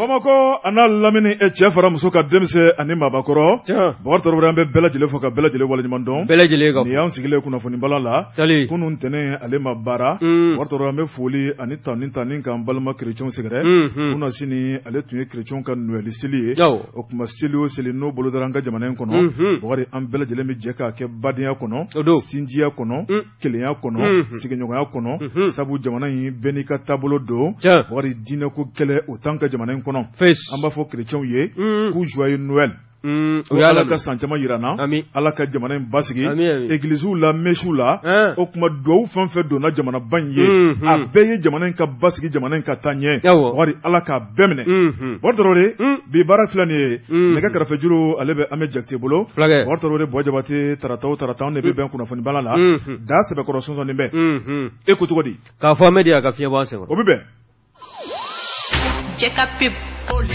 Bamakɔ a n'a lamini, e cɛ fara muso ka, denmisɛn ani maabakɔrɔ, Bakari Tarawele, an bɛ bɛɛ lajɛlen fo ka bɛɛ lajɛlen waleɲuman dɔn. Bɛɛ lajɛlen ka Nin y'an sigilen kunnafoni bala la. Sali. Kunun ntɛnɛn, ale ma baara. Bakari Tarawele, an bɛ foli ani tani tani k'an balima kerecɛnw sɛgɛrɛ. Kunun sini, ale tun ye kerecɛnw ka Noël seli ye. O tuma, seli o seli n'o bolodara an ka jamana in kɔnɔ, Bakari, an bɛɛ lajɛlen bɛ jɛ k'a kɛ badenya kɔnɔ, O don. sinjiya kɔnɔ, kelenya kɔnɔ, sigiɲɔgɔnya kɔnɔ, sabu jamana in, bɛɛ n'i ka taabolo don. Bakari, diinɛko kɛlɛ, o t'an ka jamana in kɔnɔ. An b'a fɔ kerecɛnw ye k'u joyeux Noël. O y'a Ala ka san caman yira n na. Ami. Ala ka jamana in basigi. Ami, ami. Egiliziw la, mesiw la, o tuma duwawu fɛn fɛn donna jamanaba in ye, a bɛɛ ye jamana in ka basigi, jamana in ka taa ɲɛ. Bakari, Ala k'a bɛɛ minɛ. Bakari Tarawele, bi baara filɛ nin ye, nɛgɛ kɛrɛfɛjuru, ale bɛ Amɛ Jakite bolo. Fulakɛ. Bakari Tarawele, Buwa Jabate, tarata o tarata, anw de bɛ bɛn kunnafoni bala la. Da sɛbɛkɔrɔ sɔnsɔnni bɛ. E ko cogo di? K'a fɔ Amɛdi, a ka fiɲɛ bɔ an senkɔrɔ. O bɛ bɛn. Cɛ ka pub.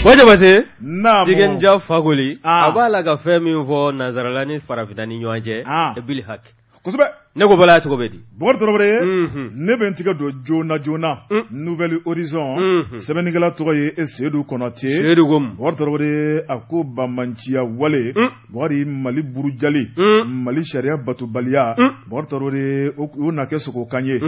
Buwa Jabate. Naamu. Tiken Fakoli a b'a la ka fɛn min fɔ nansarala ni farafinna ni ɲɔgɔn cɛ, bil hak. Kosɛbɛ. Ne ko bala cogo bɛ di? Bɔkari Tarawele, ne bɛ n tigɛ don joona joona Nouvel Horizon. Sɛbɛnnikɛla tɔgɔ ye e Seyidu Kɔnate. Seyidu ko mun? Bɔkari Tarawele, a ko banbanciya wale, Bɔkari, Mali burujali, Mali sariya batobaliya, Bɔkari Tarawele, o na kɛ sogokan ye.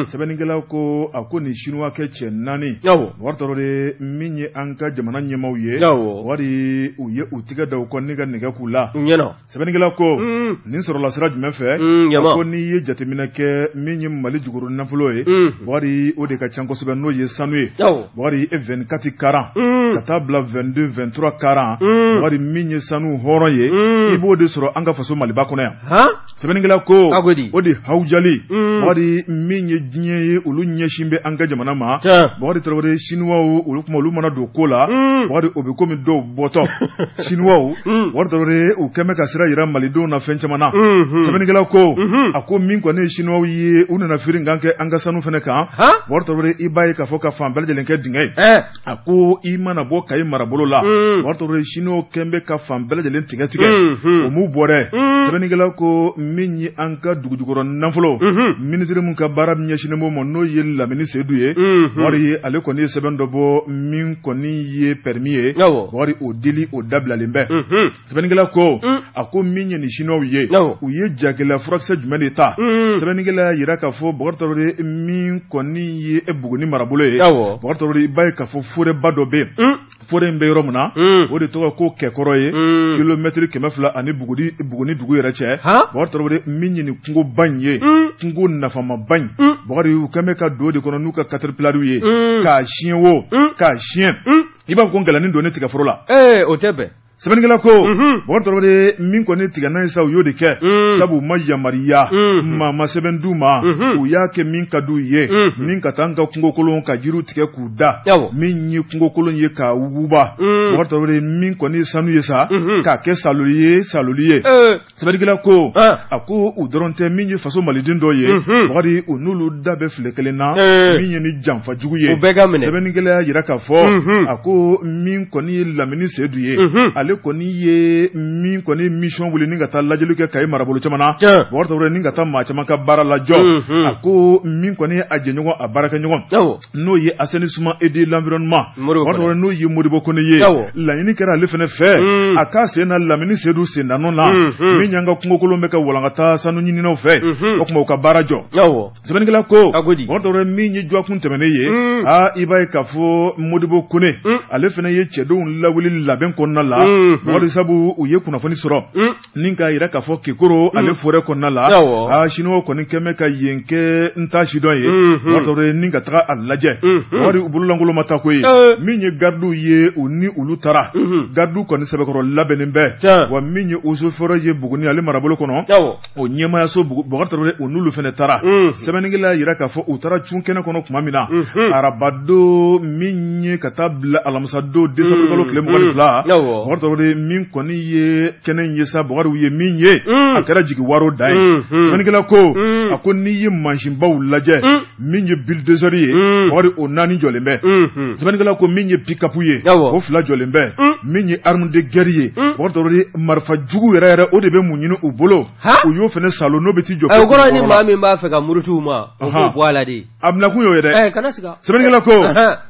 Sɛbɛnnikɛla ko, a ko nin Sinuwakɛ cɛ naani, Bɔkari Tarawele, min ye an ka jamana ɲɛmaaw ye, Bɔkari, u ye u tigɛ da u kɔ ni ka nɛgɛ k'u la. U ɲɛna. Sɛbɛnnikɛla ko, nin sɔrɔla sira jumɛn fɛ? Ɲama. A ko n'i ye jateminɛ kɛ, min ye Mali jukɔrɔ nafolo ye, Bɔkari, o de ka ca kosɛbɛ, n'o ye sanu ye. Bɔkari, e 24 carats ka taa bila 22 23 carats, Bɔkari, min ye sanu hɔrɔn ye, i b'o de sɔrɔ an ka faso Maliba kɔnɔ yan. Sɛbɛnnikɛla ko, A ko di? O de hawujali, Bɔkari, min ye diɲɛ ye, olu ɲɛsin bɛ an ka jamana ma. Bɔkari Tarawele, Sinuwaw, olu kuma, olu mana don ko la, Bɔkari, o bɛ komi dɔw bɔtɔ. Sinuwaw, Bɔkari Tarawele, u kɛn bɛ ka sira yira malidenw na fɛn caman na. Sɛbɛnnikɛla ko, a ko min kɔni ye Sinuwaw ye, u nana firinkan kɛ an ka sanu fana kan. Bɔkari Tarawele, i b'a ye k'a fɔ ka fan bɛɛ lajɛlen kɛ dingɛ ye. A ko i mana bɔ Kayi marabolo la, Bɔkari Tarawele, Sinuwaw kɛn bɛ ka fan bɛɛ lajɛlen tigɛ tigɛ. O m'u bɔ dɛ. Sɛbɛnnikɛla ko, min ye an ka dugujukɔrɔ nafolo minisiri min ka baara ɲɛsinnen b'o ma, n'o ye Lamini Seyidu ye, Bɔkari, ale kɔni ye sɛbɛn dɔ bɔ min kɔni ye permis ye. Bɔkari, o dili, o dabilalen bɛ. Sɛbɛnnikɛla ko, a ko min ye nin Sinuwaw ye, u ye jagɛlɛya furakisɛ jumɛn de ta? Sɛbɛnnikɛla y'a jira k'a fɔ, Bɔkari Tarawele, min kɔni ye Buguni marabolo ye, Bɔkari Tarawele, i b'a ye k'a fɔ forɛba dɔ bɛ yen. Forɛ in bɛ yɔrɔ min na, o de tɔgɔ ko Kɛkɔrɔ ye, kilomɛtiri 200 ani Buguni dugu yɛrɛ cɛ. Bɔkari Tarawele, min ye nin kungoba in ye, kungo nafamaba in, Bɔkari, u kɛn bɛ ka don o de kɔnɔ n'u ka caterpillar ye k'a siɲɛ wo, k'a siɲɛ, i b'a fɔ ko ngalani don ne tigɛforo la. Ee, o tɛ bɛn. Sɛbɛnnikɛla ko, Bɔkari Tarawele, min kɔni tigɛ n'a ye sa, u y'o de kɛ, sabu u ma yamaruya, maa ma sɛbɛn d'u ma. U y'a kɛ min ka d'u ye, ni ka taa an ka kungokolon ka jiriw tigɛ k'u da, min ye kungokolon ye k'a wuguba. Bɔkari Tarawele, min kɔni ye sanu ye sa, k'a kɛ saloli ye, saloli ye. Sɛbɛnnikɛla ko, a ko u dɔrɔn tɛ, min ye faso maliden dɔ ye, Bɔkari, u n'olu da bɛ file kelen na, min ye ni janfa jugu ye. U bɛɛ ka minɛ. Sɛbɛnnikɛla y'a jira k'a fɔ, a ko min kɔni ye Lamini Seyidu ye, ale kɔni ye min kɔni mission wuli ni ka taa lajɛli kɛ Kayi marabolo caman na, Bɔkari Tarawele, ni ka taa maa caman ka baara lajɔ. A ko min kɔni ye a jɛɲɔgɔn, a baarakɛɲɔgɔn, n'o ye assainissement et de l'environnement, n'o ye Modibo Kone ye, laɲini kɛra ale fana fɛ, a k'a sen na Lamini Seyidu sendanɔ na, min y'an ka kungokolon bɛ ka walankata sanu ɲininaw fɛ, o tuma u ka baara jɔ. Sɛbɛnnikɛla ko, Bɔkari Tarawele, min ye dɔgɔkun tɛmɛnen ye, aa, i b'a ye k'a fɔ Modibo Kone, ale fana ye cɛdenw lawuli labɛn kɔnɔna la, Bɔkari, sabu u ye kunnafoni sɔrɔ ni k'a jira k'a fɔ Kekoro, ale forêt kɔnɔna la, aa, Siniwaw kɔni kɛn bɛ ka yen kɛ n ta sidɔn ye, Bɔkari Tarawele, ni ka taga a lajɛ. Bɔkari, u bololankolon ma taa ko ye. Min ye garidiw ye, u ni olu taara. Garidiw kɔni sɛbɛkɔrɔ labɛnnen bɛ wa. Min ye eaux et forêts ye Buguni ale marabolo kɔnɔ, o ɲɛmaayaso, Bɔkari Tarawele, o n'olu fana taara. Sɛbɛnnikɛla y'a jira k'a fɔ u taara cun kɛnɛ kɔnɔ tuma min na, arabadon min ye ka taa bila alamisadon décembre kalo tile 22, Bɔkari Tarawele, min kɔni ye kɛnɛ in ye sa, Bɔkari, u ye min ye, a kɛra jigi waro dan ye. Sɛbɛnnikɛla ko, a ko n'i ye mansinbaw lajɛ, min ye bulldozer ye, Bɔkari, o naani jɔlen bɛ. Sɛbɛnnikɛla ko min ye pick-up ye, o fila jɔlen bɛ. Min ye arme de guerre ye, Bubakari Tarawele, marifa jugu yɛrɛ yɛrɛ, o de bɛ mun ɲini u bolo, u y'o fana salo, n'o bɛ t'i jɔ. O kɔrɔ ni maa min b'a fɛ ka muruti u ma, o k'o bɔ a la de. A minɛkun y'o ye dɛ. Kana siga. Sɛbɛnnikɛla ko,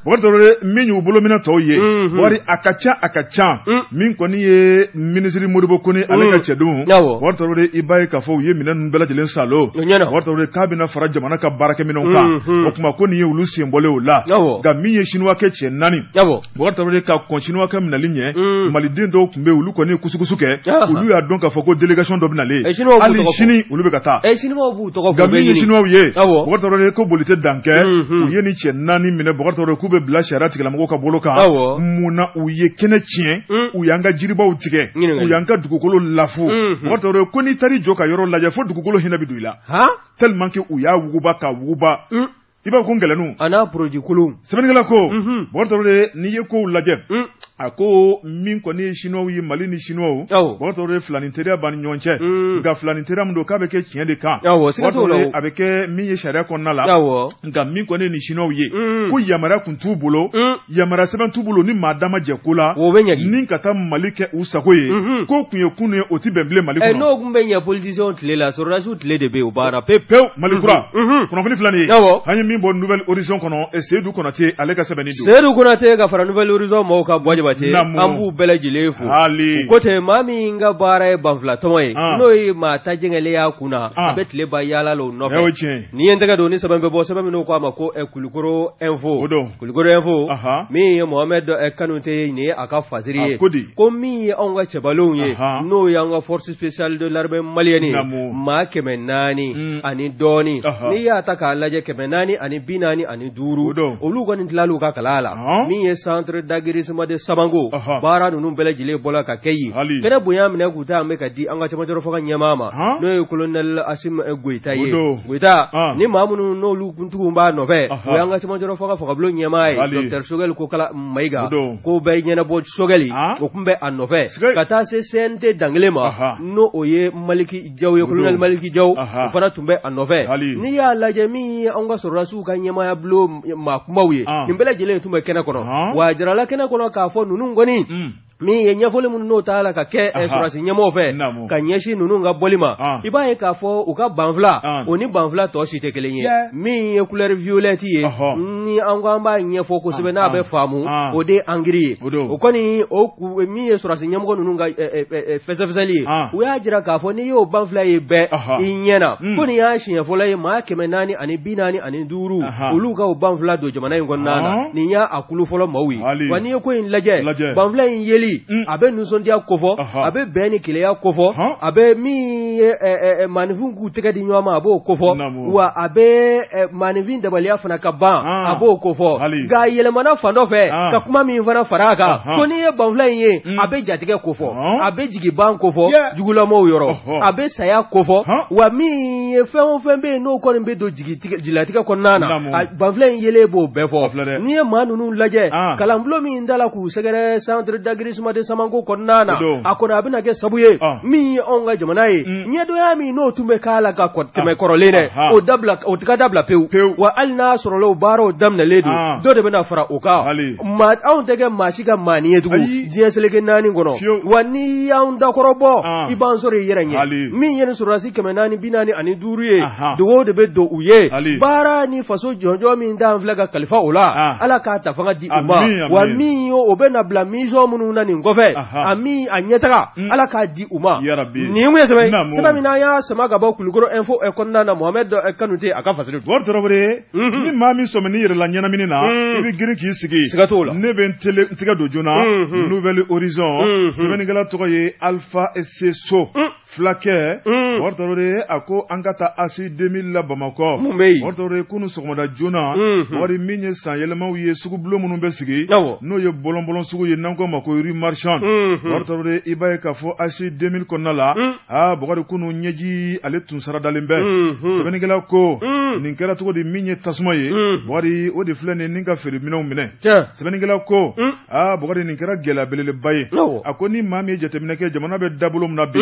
Bubakari Tarawele, min y'u bolo minɛ tɔw ye, Bubakari, a ka ca, a ka ca. Min kɔni ye minisiri Modibo Kone ale ka cɛdenw, Bubakari Tarawele, i b'a ye k'a fɔ u ye minɛn ninnu bɛɛ lajɛlen salo. Bubakari Tarawele, k'a bɛna fara jamana ka baarakɛminɛnw kan. O tuma ko nin ye olu sen bɔlen o la. Nka min ye Sinuwakɛ cɛ 4, Bubakari Tarawele, ka kɔn Sinuwakɛ minɛli ɲɛ, Maliden dɔw tun bɛ yen, olu kɔni ye kusukusu kɛ. Olu y'a dɔn k'a fɔ ko délégation dɔ bɛ nalen. Hali sini olu bɛ ka taa. Nka min ye Sinuwaw ye, Bubakari Tarawele, ko boli tɛ dan kɛ. U ye nin cɛ 4 minɛ, Bubakari Tarawele, k'u bɛ bila sariya tigilamɔgɔw ka bolo kan. Mun na u ye kɛnɛ tiɲɛ? U y'an ka jiribaw tigɛ, u y'an ka dugukolo lafu. Bubakari Tarawele, ko n'i taar'i jɔ ka yɔrɔ lajɛ, fo dugukolo hinɛ bɛ don i la, tellement que u y'a wuguba ka wuguba, i b'a fɔ ko ngɛlɛnninw. A n'a produit kolonw. Sɛbɛnnikɛla ko, Bubakari Tarawele, n'i ye kow lajɛ, a ko min kɔni ye Chinois ye, Mali ni Chinois, Bubakari Tarawele, filanin teriya b'an ni ɲɔgɔn cɛ. Nka filanin teriya min don, k'a bɛ kɛ tiɲɛ de kan. A bɛ kɛ min ye sariya kɔnɔna la. Nka min kɔni ye ni Chinois ye, ko yamaruya kun t'u bolo, yamaruya sɛbɛn t'u bolo ni maa da ma jɛ ko la, ni ka taa Mali kɛ u sago ye. Ko kun ye kun ye, o tɛ bɛn bilen Mali kɔnɔ. N'o kun bɛ ɲɛ politiciens tile la, sɔrɔdasiw tile de bɛ yen, o banna pewu pewu. Mali kura kunnafoni filɛ nin ye, an ye min bɔ Nouvel Horizon kɔnɔ, Seydou Konate ale ka sɛbɛnni don. Seydou Konate ka fara Nouvel Horizon mɔgɔw kan, Buwa Jabate, an b'u bɛɛ lajɛlen fo. U ko ten, maa min ka baara ye banfula tɔmɔ ye, n'o ye maa ta jɛngɛlen y'a kun na, a bɛ tile ban yaala la o nɔfɛ. N'i ye n tɛgɛ don ni sɛbɛn bɛ bɔ, sɛbɛn min n'o ko a ma ko Kulukoro Info, Kulukoro Info, min ye Mohamed Kanute ye, nin ye a ka fasiri ye, ko min ye anw ka cɛbalenw ye, n'o y'an ka force spéciale de l'armée malienne ye, maa 400 ani dɔɔnin, n'i y'a ta k'a lajɛ, 445, olu kɔni tilal'u ka kalan la. Min ye centre d'aguerrissement de Samanko, baara ninnu bɛɛ lajɛlen bɔla ka kɛ yen. Kɛnɛ bonya minɛ k'u ta an bɛ ka di an ka cɛmancɛrɔ fanga ɲɛmaa ma, n'o ye colonel Assimi Goïta ye. Goïta ni maa minnu n'olu kuntigiw b'a nɔfɛ, o y'an ka cɛmancɛrɔ fanga fangabulon ɲɛmaa ye, docteur Choguel Kokala Maïga, ko bɛɛ ɲɛnabɔ Choguel, o tun bɛ a nɔfɛ, ka taa se CNT dankelen ma, n'o o ye Maliki Jaw ye, colonel Maliki Jaw, o fana tun bɛ a nɔfɛ. N'i y'a lajɛ, min ye anw ka sɔrɔdasiw ka ɲɛmaaya bulon maa kumaw ye, nin bɛɛ lajɛlen tun bɛ kɛnɛ kɔnɔ. Wa a jirala kɛnɛ kɔnɔ k'a fɔ ninnu kɔni, min ye ɲɛfɔli minnu n'o t'a la ka kɛ sɔrɔdasi ɲɛmɔgɔw fɛ ka ɲɛsin ninnu ka bɔli ma, i b'a ye k'a fɔ u ka banfula, o ni banfula tɔ si tɛ kelen ye. Min ye couleur violette ye, ni an ko an b'a ɲɛfɔ kosɛbɛ n'a bɛ faamu, o de ye engrais ye. O kɔni, o min ye sɔrɔdasi ɲɛmɔgɔ ninnu ka fɛsɛfɛsɛli ye, u y'a jira k'a fɔ n'i y'o banfula ye bɛɛ i ɲɛ na, ko nin y'a siɲɛ fɔlɔ ye maa 445 olu ka o banfula don jamana in kɔnɔna na. Nin y'a a kulu fɔlɔ maaw ye. Wa n'i ye ko in lajɛ, banfula in yeli, a bɛ nisɔndiya kofɔ, a bɛ bɛn ni kelenya kofɔ, a bɛ min ye maaninfin k'u tɛgɛ di ɲɔgɔn ma, a b'o kofɔ, wa a bɛ maaninfin dabaliya fana ka ban, a b'o kofɔ. Nka a yɛlɛmana fan dɔ fɛ ka kuma min fana fara a kan, ko n'i ye banfula in ye, a bɛ jatigɛ kofɔ, a bɛ jigiban kofɔ jugulamaw yɔrɔ, a bɛ saya kofɔ, wa min ye fɛn o fɛn bɛ yen n'o kɔni bɛ don jigilatigɛ kɔnɔna na, banfula in yelen b'o bɛɛ fɔ. N'i ye maa ninnu lajɛ, kalanbulon min da la k'u sɛgɛrɛ centre d'aguerrissement de Samanko kɔnɔna na, a kɔni a bɛna kɛ sabu ye min ye anw ka jamana ye, ɲɛdɔnya min n'o tun bɛ k'a la ka tɛmɛ kɔrɔlen dɛ, o dabila, o ka dabila pewu. Wa hali n'a sɔrɔla o baaraw daminɛlen don, dɔ de bɛna fara o kan. Maa anw tɛ kɛ maa si ka maani ye tugun diɲɛ seleke 4 kɔnɔ. Wa n'i y'anw dakɔrɔbɔ, i b'an sɔrɔ i yɛrɛ ɲɛ. Min ye nin sɔrɔdasi 445 ye, dugawu de bɛ don u ye. Baara ni faso jɔnjɔn min t'an filɛ ka kalifa o la, Ala k'a ta fanga di u ma. Wa min ye o bɛ na bila mission minnu na nin kɔfɛ, a min a ɲɛtaga, Ala k'a di u ma. Nin ye sɛbɛn sɛbɛn min n'an y'a sama ka bɔ Kulukoro Info kɔnɔna na, Mohamed Kanute a ka fasiri. Bubakari Tarawele, ni maa min sɔmina i yɛrɛ la ɲɛnamini na, i bɛ girin k'i sigi. Siga t'o la. Ne bɛ n tɛgɛ don joona. Nouvel Horizon, sɛbɛnnikɛla tɔgɔ ye Alpha Seso. Fulakɛ, Bubakari Tarawele, a ko an ka taa ACI 2000 la Bamakɔ. Mun bɛ yen? Bubakari Tarawele, kunun sɔgɔmada joona, Bubakari, min ye san yɛlɛmaw ye, sugubulon minnu bɛ sigi, n'o ye bɔlɔnbɔlɔn sugu ye, n'an ko ma ko rue marchande. Bubakari Tarawele, i b'a ye k'a fɔ ACI 2000 kɔnɔna la, aa Bubakari, kunun ɲɛji ale tun saradalen bɛ. Sɛbɛnnikɛla ko, Nin kɛra cogo di? Min ye tasuma ye, Bukari, o de filɛ nin ni ka feere minɛnw minɛ. Sɛbɛnnikɛla ko, aa Bukari, nin kɛra gɛlɛya belebeleba ye. A ko ni maa min ye jateminɛ kɛ, jamana bɛ dabolo min na bi,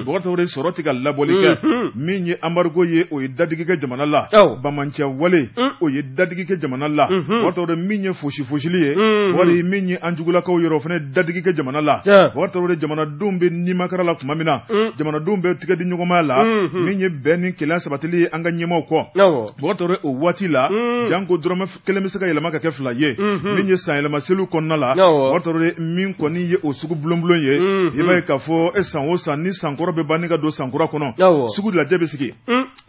Bukari Tarawele, sɔrɔ tɛ ka labɔli kɛ. Min ye embargo ye, o ye dadigi kɛ jamana la. Banbaanciya wale, o ye dadigi kɛ jamana la. Bukari Tarawele, min ye fosi fosili ye, wali min ye an jugulakaw yɔrɔ, o fana ye dadigi kɛ jamana la. Bukari Tarawele, jamanadenw bɛ nimakara la tuma min na, jamanadenw bɛ tigɛ di ɲɔgɔnma la, min ye bɛn ni kelenya sabatili ye an ka ɲɛmaaw kɔ, Bukari Tarawele, o waati la, janko dɔrɔmɛ kelen bɛ se ka yɛlɛma ka kɛ fila ye. Min ye sanyɛlɛma seliw kɔnɔna la, Bukari Tarawele, min kɔni ye o sugu bulonbulon ye, i b'a ye k'a fɔ e san o san ni san kɔrɔ bɛ ban ni ka don san kura kɔnɔ, sugu lajɛ bɛ sigi.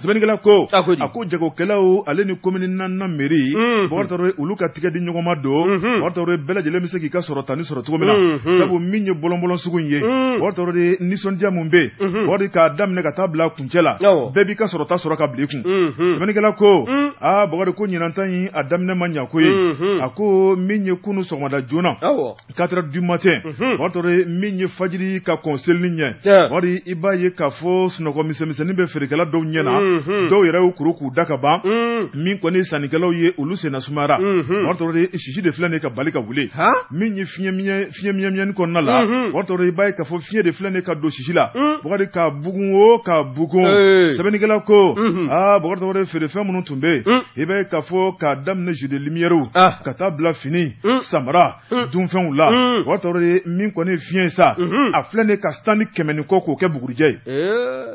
Sɛbɛnnikɛla ko, a ko jagokɛlaw ale ni komini naaninan mairie, Bukari Tarawele, olu ka tigɛ di ɲɔgɔnma don. Bukari Tarawele, bɛɛ lajɛlen bɛ se k'i ka sɔrɔ ta ni sɔrɔ cogo min na, sabu min ye bɔlɔnbɔlɔn sugu in ye, Bukari Tarawele, nisɔndiya mun bɛ yen, Bukari, k'a daminɛ ka taa bila kuncɛ la, bɛɛ b'i ka sɔrɔta sɔrɔ ka bila i kun. Sɛbɛnnikɛla ko, aa Bukari, ko ɲinan ta in a daminɛ ma ɲa ko ye. A ko min ye kunun sɔgɔmada joona, 4 heures du matin, Bukari Tarawele, min ye fajiri ka kɔn selini ɲɛ, Bukari, i b'a ye k'a fɔ sunɔgɔ misɛnmisɛnnin bɛ feerekɛla dɔw ɲɛ na, dɔw yɛrɛ y'u kuru k'u da ka ban. Min kɔni ye sannikɛlaw ye, olu senna sumayara. Bukari Tarawele, sisi de filɛ nin ye ka bali ka wuli. Min ye fiɲɛ miɲɛ kɔnɔna la, Bukari Tarawele, i b'a ye k'a fɔ fiɲɛ de filɛ nin ye ka don sisi la, Bukari, ka bugun o ka bugun. Sɛbɛnnikɛla ko, aa Bukari Tarawele, feerefɛn minnu tun bɛ yen, i b'a ye k'a fɔ k'a daminɛ jeux de lumière ka taa bila fini, samara, dunfɛnw la, Bukari Tarawele, min kɔni ye fiɲɛ ye sa, a filɛ nin ye ka stand 100 ni kɔ k'o kɛ bugurijɛ ye.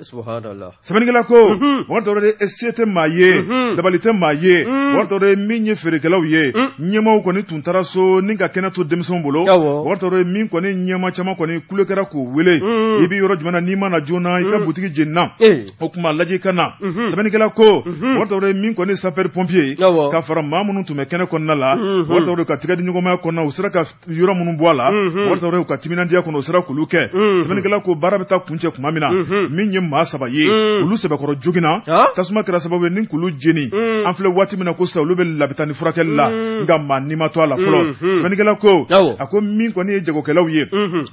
Sɛbɛnnikɛla ko, Bukari Tarawele, se tɛ maa ye, dabali tɛ maa ye. Bukari Tarawele, min ye feerekɛlaw ye, ɲɛmaaw kɔni tun taara so ni ka kɛnɛ to denmisɛnw bolo. Bukari Tarawele, min kɔni ɲɛmaa caman kɔni kule kɛra k'u wele, i bɛ yɔrɔ jumɛn na, n'i ma na joona, i ka butigi jenina, o tuma lajɛ i ka na. Sɛbɛnnikɛla ko, Bukari Tarawele, min kɔni sapeur pompier ye, ka fara maa minnu tun bɛ kɛnɛ kɔnɔna la, Bukari Tarawele, ka tigɛ di ɲɔgɔnmaya kɔnɔna, u sera ka yɔrɔ minnu bɔ a la, Bukari Tarawele, u ka timinandiya kɔnɔ, u sera k'olu kɛ. Sɛbɛnnikɛla ko baara bɛ taa kuncɛ tuma min na, min ye maa 3 ye, olu sɛbɛkɔrɔ joginna, tasuma kɛra sababu ye ni k'olu jeni. An filɛ waati min na ko sisan, olu bɛ labitani furakɛli la, nka maa ni ma to a la fɔlɔ. Sɛbɛnnikɛla ko, a ko min kɔni ye jagokɛlaw ye,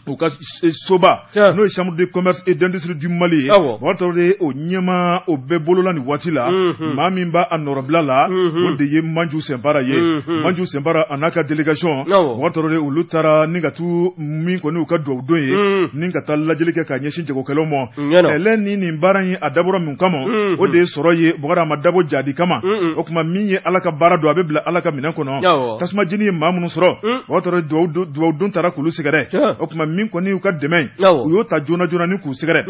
u ka soba, n'o ye chambre de commerce et d'industrie du Mali ye, Bukari Tarawele, o ɲɛmaa o bɛɛ bolola nin waati la. Maa min b'a a nɔrɔbila la, o de ye Manju Sɛnpara ye. Manju Sɛnpara a n'a ka délégation, Bukari Tarawele, olu taara ni ka t'u min kɔni u ka dugawu don ye, ni ka taa lajɛli kɛ ka ɲɛsin jagokɛlaw ma. Ɛlɛ ni nin baara in a dabɔra mun kama? O de ye sɔrɔ ye, Bukari, a ma dabɔ jadi kama. O tuma min ye Ala ka baara don, a bɛ bila Ala ka minɛn kɔnɔ. Tasuma jeni ye maa minnu sɔrɔ, Bukari Tarawele, dugawu don taara k'olu sɛgɛrɛ. O tuma min kɔni y'u ka dɛmɛ, u y'o ta joona joona ni k'u sɛgɛrɛ.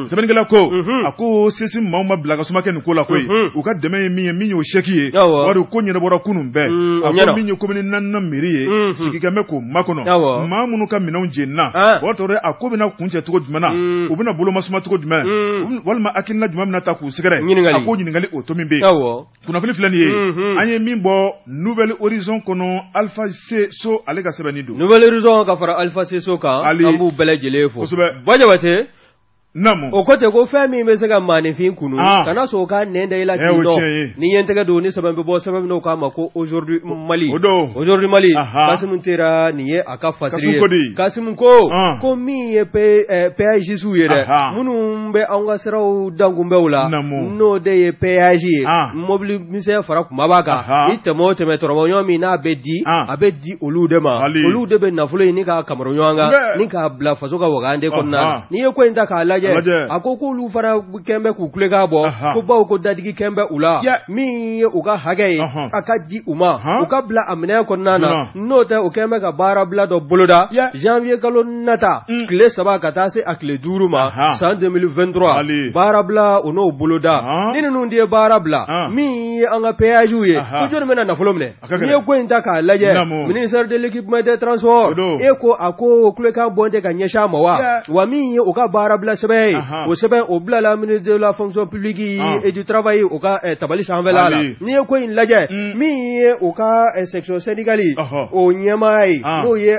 Sɛbɛnnikɛla ko, a ko sesi maaw ma bila ka suma kɛ nin ko la koyi. U ka dɛmɛ ye min ye, min y'o chèque ye, wari ko ɲɛnabɔra kunun bɛɛ. A ko min ye komini naaninan mairie ye, sigi kɛ bɛ k'o makɔnɔ, maa minnu ka minɛnw jenina, Bukari Tarawele, a ko bɛna kuncɛ cogo jumɛn na, u bɛna bolomasuma cogo jumɛn, walima hakilina jumɛn bɛna ta k'u sɛgɛrɛ? A ko ɲininkali o tomi bɛ yen. Kunnafoni filɛ nin ye, an ye min bɔ Nouvel Horizon kɔnɔ, Alpha C So ale ka sɛbɛnni don. Nouvel Horizon ka fara Alpha C So kan, an b'u bɛɛ lajɛlen fo. Kosɛbɛ. Bajabate. Naamu. O ko ten ko fɛn min bɛ se ka maaninfin kunu, kana sɔn o ka nɛn da i la k'i dɔn. N'i ye n tɛgɛ don ni sɛbɛn bɛ bɔ, sɛbɛn min n'o k'a ma ko Aujourd'hui Mali. O don. Aujourd'hui Mali. Kasimu Tera nin ye a ka fasiri ye. Kasimu ko, ko min ye péagistes ye dɛ, minnu bɛ an ka siraw dankunbɛw la, n'o de ye péage ye, mobili misɛn fara kunbaba kan, i tɛmɛ o tɛmɛ tɔrɔmɔɲɔgɔn min n'a bɛ di, a bɛ di olu de ma. Olu de bɛ nafolo in ni k'a kamara ɲɔgɔn kan, ni k'a bila faso ka wagande kɔnɔna na. N'i ye ko in ta k'a lajɛ, a ko k'olu fana kɛn bɛ k'u kulekan bɔ, ko bawo ko dadigi kɛn bɛ u la, min ye u ka hakɛ ye, a ka di u ma, u ka bila a minɛn kɔnɔna na. N'o tɛ, u kɛn bɛ ka baarabila dɔ boloda janvier kalo nata tile 3 ka taa se a tile 5 ma san 2023. Baarabila u n'o boloda. Ni ninnu de ye baara bila, min ye an ka péagew ye, ko jɔnni bɛna nafolo minɛ? N'i ye ko in ta k'a lajɛ, ministère de l'équipement et des transports, e ko a ko kulekan bɔ tɛ ka ɲɛsin a ma wa? Wa min ye u ka baarabila sɛbɛn ye, o sɛbɛn o bilala ministre de la fonction publique et du travail o ka tabali sanfɛla la. N'i ye ko in lajɛ, min ye u ka section syndicale o ɲɛmaa ye, n'o ye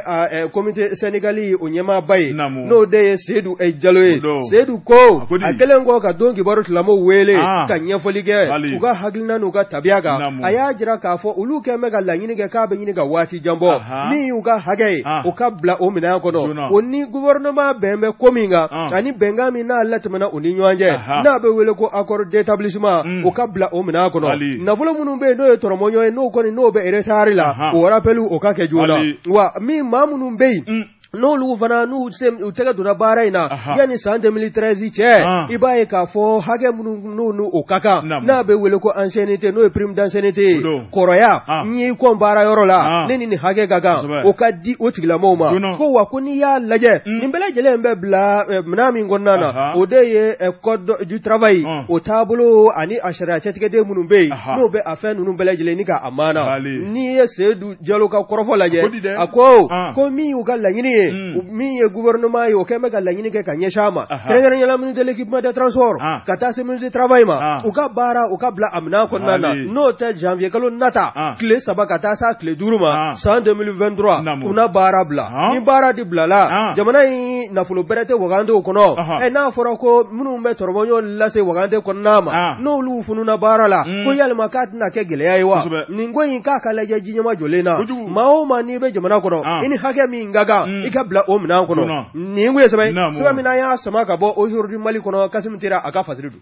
comité syndical o ɲɛmaaba ye, n'o de ye Seyidu Jalo ye. Seyidu ko a kɛlen kɔ ka don kibaru tigilamɔgɔw wele ka ɲɛfɔli kɛ u ka hakilina n'u ka tabiya kan, a y'a jira k'a fɔ olu kɛn bɛ ka laɲini kɛ k'a bɛ ɲini ka waati jan bɔ, min y'u ka hakɛ ye, o ka bila o minɛn kɔnɔ. O ni gouvernement bɛn bɛ ko min kan, ani bɛnkan bɛnkan min n'a latɛmɛna u ni ɲɔgɔn cɛ n'a bɛ wele ko accord d'établissement o ka bila o minɛn kɔnɔ nafolo minnu bɛ yen n'o ye tɔrɔmɔɲɔ ye n'o kɔni n'o bɛ retard la o rappel o ka kɛ joona wa min maa minnu bɛ yen n'olu fana n'u u tɛgɛ donna baara in na yanni san 2013 cɛ i b'a ye k'a fɔ hakɛ minnu n'u n'u o ka kan n'a bɛ wele ko ancienneté n'o ye prime d'ancienneté ye kɔrɔya n'i y'i kɔn baara yɔrɔ la ne ni nin hakɛ ka kan o ka di o tigilamɔgɔw ma ko wa ko n'i y'a lajɛ nin bɛɛ lajɛlen bɛ bila minɛn min kɔnɔna na o de ye code du travail o taabolo ani a sariya cɛtigɛden minnu bɛ yen n'o bɛ a fɛn ninnu bɛɛ lajɛlen ni k'a maana n'i ye Seyidu Jalo ka kɔrɔfɔ lajɛ a ko ko min y'u ka laɲini ye min ye gouvernement ye o kɛlen bɛ ka laɲini kɛ ka ɲɛsin a ma kɛrɛnkɛrɛnnenya la ministre de l'équipement des transports ka taa se ministre du travail ma u ka baara u ka bila a minɛn kɔnɔna na n'o tɛ janvier kalo nata tile 3 ka taa s'a tile 5 ma san 2023 u na baara bila ni baara de bilala jamana in nafolo bɛrɛ tɛ wagandew kɔnɔ ɛ n'a fɔra ko minnu bɛ tɔrɔmɔɲɔ lase wagande kɔnɔna ma n'olu fununa baara la ko yalima k'a tɛna kɛ gɛlɛya ye wa nin ko in k'a ka lajɛ ji ɲɛmajɔlen na maa o maa n'i bɛ jamana kɔnɔ i ni hakɛ min ka kan i ka bila o minɛn kɔnɔ nin kun ye sɛbɛn sɛbɛn min n'an y'a sama ka bɔ aujourd'hui Mali kɔnɔ Kasimu Tera a ka fasiri don.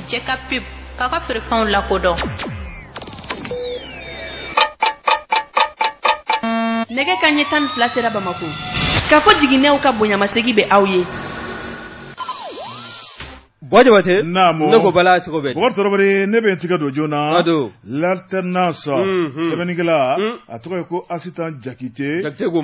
Jɛ ka pub k'aw ka feerefɛnw lakodɔn. Nɛgɛ kanɲɛ 12 sera Bamakɔ. Kafo jiginɛw ka bonyamasegin bɛ aw ye. Buwa Jabate ne ko bala cogo bɛ Bubakari Tarawele ne bɛ n tigɛ don joona l'alternance sɛbɛnnikɛla a tɔgɔ ye ko Asitan Jakite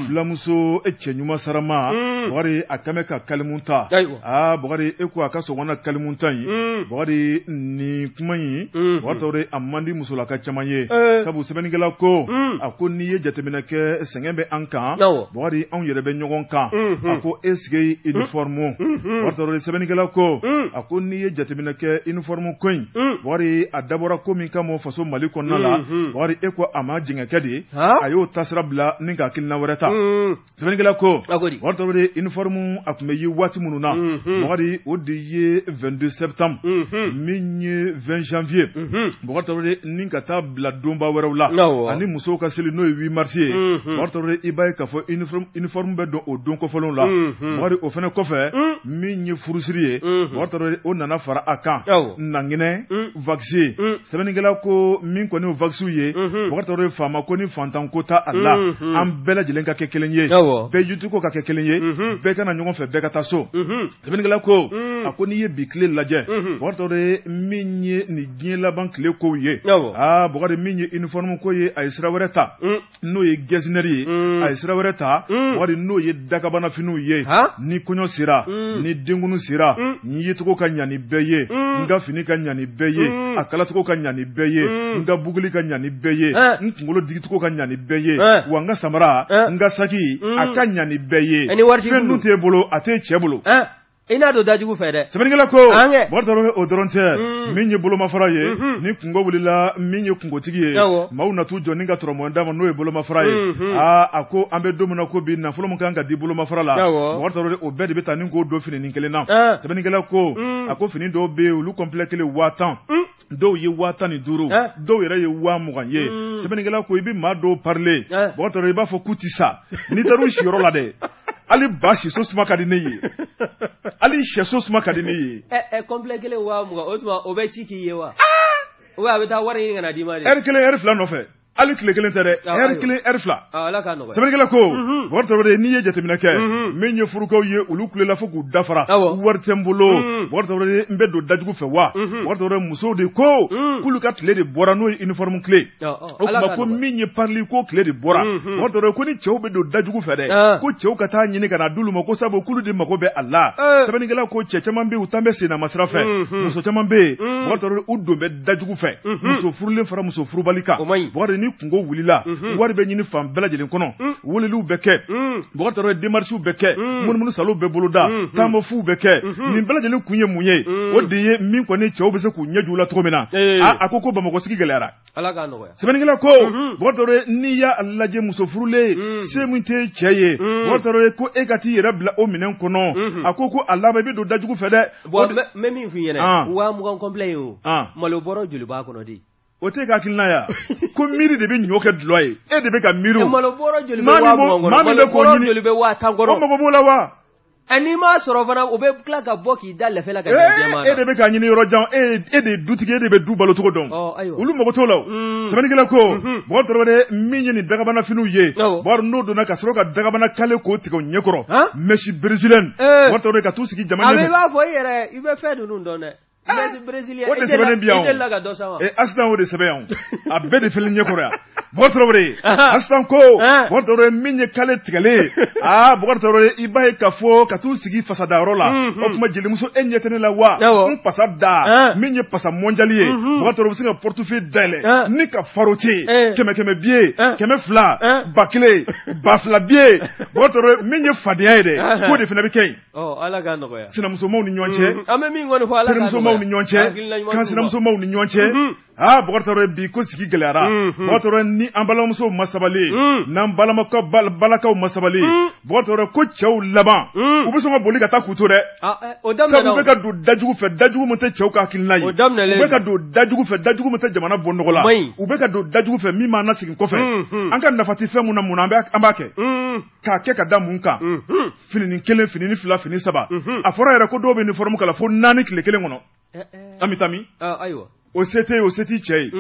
fulamuso e cɛ ɲuman sarama Bubakari a kan bɛ ka kalimu ta aa Bubakari e ko a ka sɔgɔma kalimu ta in Bubakari nin kuma in Bubakari Tarawele a man di musolaka caman ye sabu sɛbɛnnikɛla ko a ko n'i ye jateminɛ kɛ sɛgɛn bɛ an kan Bubakari anw yɛrɛ bɛ ɲɔgɔn kan a ko est-ce que uniforme Bubakari Tarawele sɛbɛnnikɛla ko a ko n'i ye jateminɛ kɛ uniforme ko in Bubakari a dabɔra ko min kama faso Mali kɔnɔna la Bubakari e ko a ma jɛngɛkɛ de a y'o taasira bila ni ka hakilina wɛrɛ ta sɛbɛnnikɛla ko Bubakari Tarawele uniforme a tun bɛ ye waati minnu na Bubakari o de ye 22 septembre min ye 20 janvier Bubakari Tarawele ni ka taa bila donba wɛrɛw la ani musow ka seli n'o ye 8 mars ye Bubakari Tarawele i b'a ye k'a fɔ uniforme bɛ don o don kofɔlenw la Bubakari o fana kɔfɛ min ye furusiri ye Bubakari Tarawele o nana fara a kan nanginɛ vaccin sɛbɛnnikɛla ko min kɔni ye vaccin ye Bubakari Tarawele faama ko ni fantan ko t'a la an bɛɛ lajɛlen ka kɛ kelen ye bɛɛ yecogo ka kɛ kelen ye bɛɛ ka na ɲɔgɔn fɛ bɛɛ ka taa so sɛbɛnnikɛla ko a ko n'i ye bi tile lajɛ Bubakari Tarawele min ye nin diɲɛ laban tile kow ye aa Bubakari min ye uniforme ko ye a ye sira wɛrɛ ta n'o ye getzner ye a ye sira wɛrɛ ta Bubakari n'o ye dakabana finiw ye ni kɔɲɔ sera ni denkundiw sera n yecogo ka ɲa ni bɛɛ ye n ka fini ka ɲa ni bɛɛ ye a kalacogo ka ɲa ni bɛɛ ye n ka buguli ka ɲa ni bɛɛ ye n kunkolo digicogo ka ɲa ni bɛɛ ye wa n ka samara n ka saki a ka ɲa ni bɛɛ ye fɛn dun t'e bolo a t'e cɛ bolo i n'a don dajugu fɛ dɛ sɛbɛnnikɛla ko Bubakari Tarawele o dɔrɔn tɛ min ye bolomafara ye ni kunko wulila min ye kunkotigi ye maaw na t'u jɔ ni ka tɔrɔmɔ d'a ma n'o ye bolomafara ye aa a ko an bɛ don min na ko bi nafolo min kan ka di bolomafara la Bubakari Tarawele o bɛɛ de bɛ taa ni k'o don fininin kelen na sɛbɛnnikɛla ko a ko fini dɔw bɛ yen olu complet kelen 10 000 dɔw ye 15 000 dɔw yɛrɛ ye 20 000 ye sɛbɛnnikɛla ko i bɛ maa dɔw parler Bubakari Tarawele i b'a fɔ k'u ti sa n'i taara u siyɔrɔ la dɛ hali ba siso suma ka di ne ye hali sɛso suma ka di ne ye ɛ complet kelen 20 000 o tuma o bɛ ci k'i ye wa ou a bɛ taa wari ɲini ka na d'i ma de heure kelen heure fila nɔfɛ hali tile kelen tɛ dɛ heure kelen heure fila ala k'a nɔgɔya sɛbɛnnikɛla ko Bubakari Tarawele n'i ye jateminɛ kɛ min ye furukaw ye olu kulela fo k'u dafara wari tɛ n bolo Bubakari Tarawele n bɛ don dajugu fɛ wa Bubakari Tarawele musow de ko k'olu ka tile de bɔra n'o ye uniforme tile o tuma ko min ye parili ko tile de bɔra Bubakari Tarawele ko ni cɛw bɛ don dajugu fɛ dɛ ko cɛw ka taa ɲini ka na d'olu ma ko sabu k'olu de mago bɛ a la sɛbɛnnikɛla ko cɛ caman bɛ yen u tan bɛ sennama sira fɛ muso caman bɛ yen Bubakari Tarawele u don bɛ dajugu fɛ muso furulen fara muso furubali kan Bubakari ni kunko wulila wari bɛ ɲini fan bɛɛ lajɛlen kɔnɔ weleliw bɛ kɛ Bubakari Tarawele démarches bɛ kɛ munumunu salow bɛ boloda taamafuw bɛ kɛ nin bɛɛ lajɛlen kun ye mun ye o de ye min kɔni cɛw bɛ se k'u ɲɛ jɔ u la cogo min na a ko ko Bamakɔ sigi gɛlɛyara sɛbɛnnikɛla ko Bubakari Tarawele n'i y'a lajɛ muso furulen se min tɛ cɛ ye Bubakari Tarawele ko e ka t'i yɛrɛ bila o minɛn kɔnɔ a ko ko a laban i bɛ don dajugu fɛ dɛ bon n bɛ min f'i ɲɛna 20 000 complet ye o malo bɔrɔ joli b'a kɔnɔ de o tɛ ka hakilina ya ko miiri de bɛ ɲɔ kɛ dulɔ ye e de bɛ ka miiri malo bɔrɔ joli bɛ 20 000 kɔnɔ malo bɔrɔ joli bɛ 10 000 kɔnɔ o mago b'o la wa N'i m'a sɔrɔ fana, u bɛ tila ka bɔ k'i da lɛfɛ la ka jɛman na. E de bɛ k'a ɲini yɔrɔ jan, e de ye dutigi, e de bɛ du balocogo dɔn. Olu mago t'o la o. Sɛbɛnnikɛla ko, Bubakari Tarawele, min ye nin dagabana finiw ye, Bubakari n'o donna ka sɔrɔ ka dagabana kale k'o tigɛ u ɲɛkɔrɔ. Mèche brésilienne. Bubakari Tarawele ka t'u sigi jama ɲɛfɛ. A bɛ i b'a fɔ i yɛrɛ, i bɛ fɛn ninnu dɔn dɛ. Mèche brésilienne. O de sɛbɛnnen bi yan o. I delila ka dɔ san wa? Asitan o de sɛbɛn yan o. A bɛɛ de filɛ ɲɛkɔrɔ yan. Bubakari Tarawele, Asitan ko, Bubakari Tarawele min ye kale tigɛlen ye, aa Bubakari Tarawele, i b'a ye k'a fɔ ka t'u sigi fasadayɔrɔ la, o tuma jelimuso e ɲɛ tɛ ne la wa? N pasa da, min ye pasa mondial ye, Bubakari Tarawele bɛ se ka portefeuille dayɛlɛ ni ka farote, 100 billet, 200, 1000, 2000 billet, Bubakari Tarawele min ye fadenya ye dɛ, k'o de fana bɛ kɛ yen. Ala k'a nɔgɔya. Sinamusomaw ni ɲɔgɔn cɛ. An bɛ min kɔni fɔ, Ala k'a nɔgɔya. Terimusomaw ni ɲɔgɔn cɛ. Kan sinamusomaw ni ɲɔgɔn cɛ. Aa Bubakari Tarawele bi ko sigi gɛlɛyara. Bubakari Tarawele ni an balimamusow ma sabali, n'an balakaw ma sabali, Bubakari Tarawele ko cɛw laban, u bɛ sɔn ka boli ka taa k'u to dɛ. Sabu u bɛ ka don dajugu fɛ, dajugu min tɛ cɛw ka hakilina ye. U bɛ ka don dajugu fɛ, dajugu min tɛ jamana bɔ nɔgɔ la. U bɛ ka don dajugu fɛ min b'an lasegin kɔfɛ. An ka nafa tɛ fɛn mun na, mun na an b'a kɛ. K'a kɛ ka da mun kan. Finini 1, finini 2, fini 3. A fɔra yɛrɛ ko dɔw bɛ uniforme kala fo 4 tile kelen kɔnɔ. An bɛ taa min? Ayiwa. O se tɛ ye, o se t'i cɛ ye.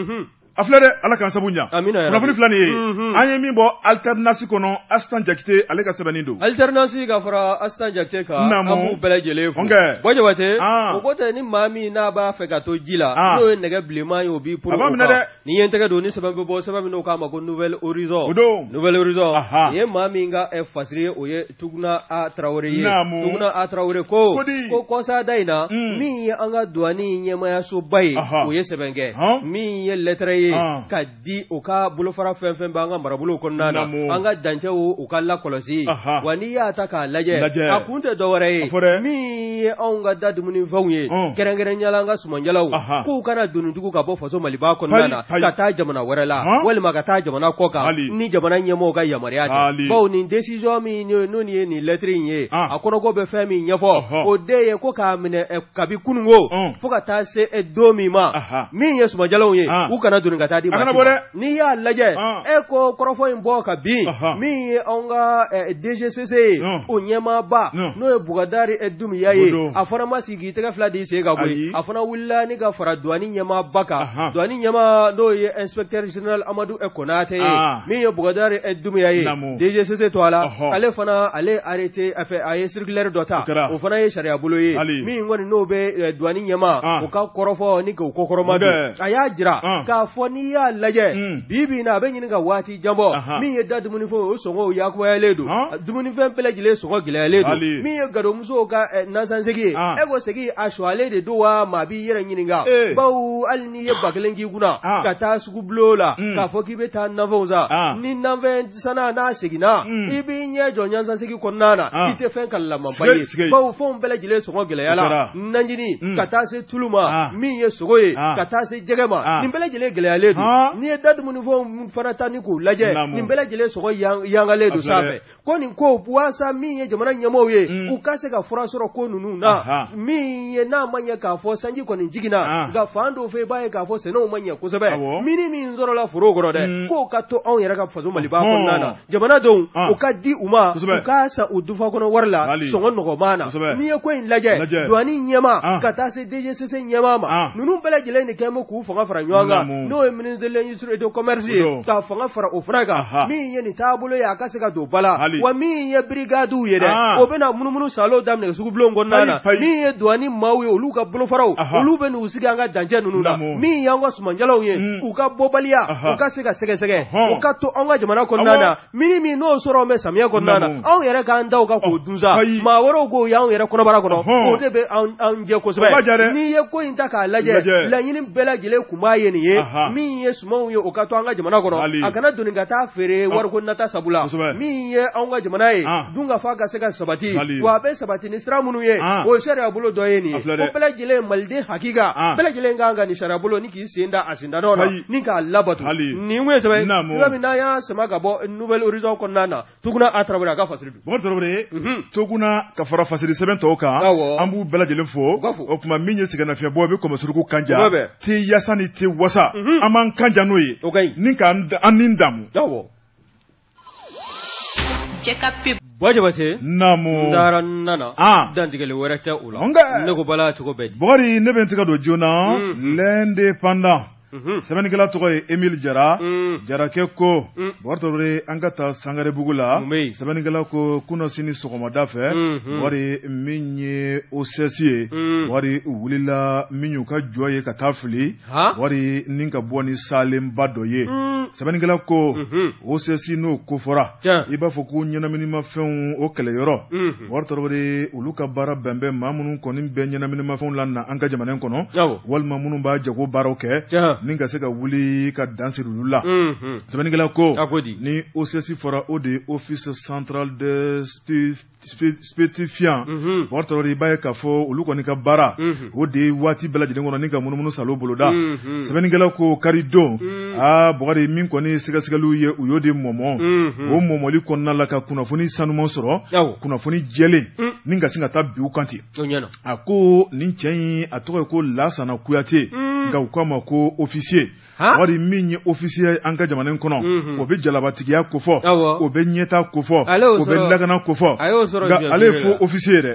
A filɛ dɛ, Ala k'an sabu ɲa. Kunnafoni filɛ nin ye. An ye min bɔ alternance kɔnɔ, Asitan Jakite ale ka sɛbɛnni don. Alternance ka fara Asitan Jakite kan, an b'u bɛɛ lajɛlen fo. Bɔ Jabate, o ko tɛ ni maa min n'a b'a fɛ ka to ji la, n'o ye nɛgɛ bilenman ye, o b'i poro. A b'a minɛ dɛ. Ni ye n tɛgɛ don ni sɛbɛn bɛ bɔ, sɛbɛn min n'o k'a ma ko Nouvel Horizon. O don. Nouvel Horizon. Nin ye maa min ka fasiri ye, o ye Tuguna A Tarawele ye. Tuguna A Tarawele ko, ko kɔsada in na, min ye an ka douane ɲɛmayasoba ye, o ye sɛbɛn kɛ. Min ye lettre ye ka di u ka bolofara fɛn fɛn b'an ka marabolow kɔnɔna na, an ka dancɛw u ka lakɔlɔsi. Wa n'i y'a ta k'a lajɛ, a kun tɛ dɔwɛrɛ ye, min ye anw ka da dumunifɛnw ye, kɛrɛnkɛrɛnnenya la an ka sumanjalaw, k'u kana doni jugu ka bɔ faso Maliba kɔnɔna na ka taa jamana wɛrɛ la, walima ka taa jamana kɔ kan ni jamana ɲɛmɔgɔw ka yamaruya tɛ. Bawo nin décision min n'o ye nin lettre in ye, a kɔnɔko bɛ fɛn min ɲɛfɔ, o de ye ko k'a minɛ kabi kununko fo ka taa se don min ma, min ye sumanjalaw ye, u kana doni ka taa di maa si ma. N'i y'a lajɛ, e ko kɔrɔfɔ in bɔ ka bin, min ye anw ka DGCC ye, o ɲɛmaaba n'o ye Bukadari Dunbiya ye, a fana ma sigi k'i tɛgɛ fila di sen kan koyi, a fana wulila ni ka fara douane ɲɛmaaba kan. Douane ɲɛmaa n'o ye inspecteur général Amadu Konate ye, min ye Bukadari Dunbiya ye DGCC to a la, ale fana ale arrêté a fɛ, a ye circulaire dɔ ta, o fana ye sariya bolo ye min kɔni n'o bɛ douane ɲɛmaa o ka kɔrɔfɔ ni k'o kɔkɔrɔma don. A y'a jira k'a fɔ n'i y'a lajɛ bi bi in na, a bɛ ɲini ka waati jan bɔ, min ye da dumunifɛnw o sɔngɔw yakubayalen don, dumunifɛn bɛɛ lajɛlen sɔngɔ gɛlɛyalen don. Min ye gadomusow ka nasansegi ye, e ko segi a suwalen de don wa? Maa b'i yɛrɛ ɲininka, bawo hali n'i ye 1000 k'i kunna ka taa sugubulon la k'a fɔ k'i bɛ taa nafɛnw san, ni nafɛn sanna n'a seginna, i b'i ɲɛ jɔ ɲasansegi kɔnɔna na, i tɛ fɛn kalamanba ye, bawo fɛnw bɛɛ lajɛlen sɔngɔ gɛlɛyala, najini ka taa se tulu ma, min ye sogo ye, ka taa se jɛgɛ ma, nin bɛɛ lajɛlen gɛlɛyalen don. N'i ye da dumunifɛnw fana ta ni k'u lajɛ, nin bɛɛ lajɛlen sɔngɔ yangalen don sanfɛ. Ko nin ko waasa min ye jamana ɲɛmɔgɔw ye, u ka se ka fura sɔrɔ ko ninnu na, min ye n'a ma ɲɛ k'a fɔ sanji kɔni jiginna, nka fan dɔw fɛ i b'a ye k'a fɔ sɛnɛw ma ɲɛ kosɛbɛ, mini min sɔrɔla foro kɔnɔ dɛ, k'o ka to anw yɛrɛ ka faso Maliba kɔnɔna na, jamanadenw u ka di u ma, u k'a san u dufa kɔnɔ wari la, sɔngɔ nɔgɔman na. N'i ye ko in lajɛ, douane ɲɛmaa ka taa se DGCC ɲɛmaa ma, ninnu bɛɛ lajɛlen de kɛn bɛ k'u fanga fara ɲɔgɔn kan, n'o ye ministre de l'Industrie et du Commerce ye, ka fanga fara o fana kan, min ye nin taabolo ye a ka se ka don ba la. Wa min ye brigade ye dɛ, o bɛna munumunu salo daminɛ sugubulon kɔnɔna na. Min ye douane maaw ye, olu ka bolofaraw, olu bɛ n'u sigi an ka dancɛ ninnu na, min y'an ka sumanjalaw ye, u ka bɔbaliya u ka se ka sɛgɛsɛgɛ, u ka to an ka jamana kɔnɔna na, mini min n'o sɔrɔ bɛ samiyɛ kɔnɔna na, anw yɛrɛ k'an da o kan k'o dun sa, maa wɛrɛw k'o y'anw yɛrɛ kɔnɔbara kɔnɔ, o de bɛ an jɛ kosɛbɛ. N'i ye ko in ta k'a lajɛ, laɲini bɛɛ lajɛlen kun b'a ye nin ye, min ye sumanw ye, o ka to an ka jamana kɔnɔ, a kana doni ka taa feere wariko nata sabula, min ye anw ka jamana ye, dun ka fa ka se ka sabati, wa a bɛ sabati ni sira minnu ye, o ye sariya bolo dɔ ye nin ye. O bɛɛ lajɛlen maliden hakika bɛɛ lajɛlen kan ka nin sariya bolo ni k'i sen da a senda nɔ na ni k'a labato. Nin kun ye sɛbɛn sɛbɛn min n'an y'a sama ka bɔ Nouvel Horizon kɔnɔna na, Tuguna A Tarawele a ka fasiri don. Bubakari Tarawele, Tuguna ka fara fasiri sɛbɛn tɔw kan, an b'u bɛɛ lajɛlen fo. O tuma min ye sɛgɛnnafiɲɛbɔ, i bɛ kɔmɔsuruku kan ja, te yasa ni te wasa, an b'an kan ja n'o ye ni k'an ni damu. Cɛ ka pub. Buwa Jabate, naamu, n taara n nana, an, dantigɛli wɛrɛ tɛ o la, nka ne ko Bala cogo bɛɛ di? Bukari, ne bɛ n tɛgɛ don joona L'Indépendant, sɛbɛnnikɛla tɔgɔ ye Emile Jara. Jarakɛ ko, Bukari Tarawele, an ka taa Sangarebugu la. Mun bɛ yen? Sɛbɛnnikɛla ko kunasini sɔgɔmada fɛ, Bukari, min ye OCS ye, Bukari, u wulila min y'u ka jɔ ye ka taa fili, Bukari, ni ka bɔ ni salenba dɔ ye. Sɛbɛnnikɛla ko OCS n'o kofɔra, i b'a fɔ ko ɲɛnaminimafɛnw o kɛlɛyɔrɔ, Bukari Tarawele, olu ka baara bɛn bɛ maa minnu kɔni bɛ ɲɛnaminimafɛnw lana an ka jamana in kɔnɔ, walima minnu b'a jago baaraw kɛ ni ka se ka wuli ka dan siri olu la. Sɛbɛnnikɛla ko ni OCS fɔra, o de ye Office central de stupéfiants. Bukari Tarawele, i b'a ye k'a fɔ olu kɔni ka baara o de ye waati bɛɛ lajɛlen kɔnɔ ni ka munumunu salo boloda. Sɛbɛnnikɛla ko kari don, aa Bukari, min kɔni sɛgɛsɛgɛliw ye, u y'o de mɔmɔ. O mɔmɔli kɔnɔna la, ka kunnafoni sanuman sɔrɔ, kunnafoni jɛlen, ni ka sin ka taa bin u kan ten. A ko nin cɛ in, a tɔgɔ ye ko Lasana Kuyate, nka u k'a ma ko officier. Wari min ye officier ye an ka jamana in kɔnɔ, o bɛ jalabatigiya kofɔ, o bɛ ɲɛta kofɔ, o bɛ lakana kofɔ, nka ale ye faux officier ye dɛ,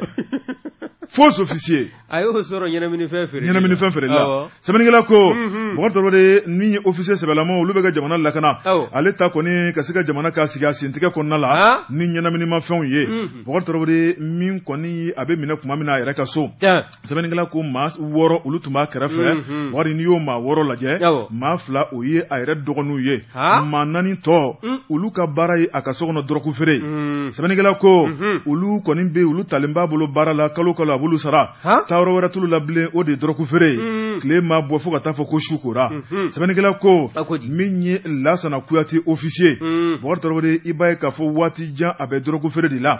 faux officier. A y'o sɔrɔ ɲɛnaminifɛn feere. Ɲɛnaminifɛn feereli la. Sɛbɛnnikɛla ko, Bukari Tarawele, min ye officier sɛbɛlama, olu bɛ ka jamana lakana, ale ta kɔni ka se ka jamana k'a sigi a sentigɛ kɔnɔna la ni ɲɛnaminimafɛnw ye. Bukari Tarawele, min kɔni a bɛ minɛ tuma min na a yɛrɛ ka so, sɛbɛnnikɛla ko maa 6 olu tun b'a kɛrɛfɛ. Wari, n'i y'o maa 6 lajɛ, maa 2 o ye a yɛrɛ dɔgɔninw ye, maa 4 tɔ olu ka baara ye a ka so kɔnɔ dɔrɔgu feere. Sɛbɛnnikɛla ko olu kɔni bɛ, olu talen b'a bolo baara la, kalo kalo a b'olu sara, taayɔrɔ wɛrɛ t'olu la bilen, o de ye dɔrɔgu feere ye. Tile ma bɔ fo ka taa fɔ ko su kora. Sɛbɛnnikɛla ko min ye Lasana Kuyate officier, Bukari Tarawele, i b'a ye k'a fɔ waati jan a bɛ dɔrɔgu feere de la.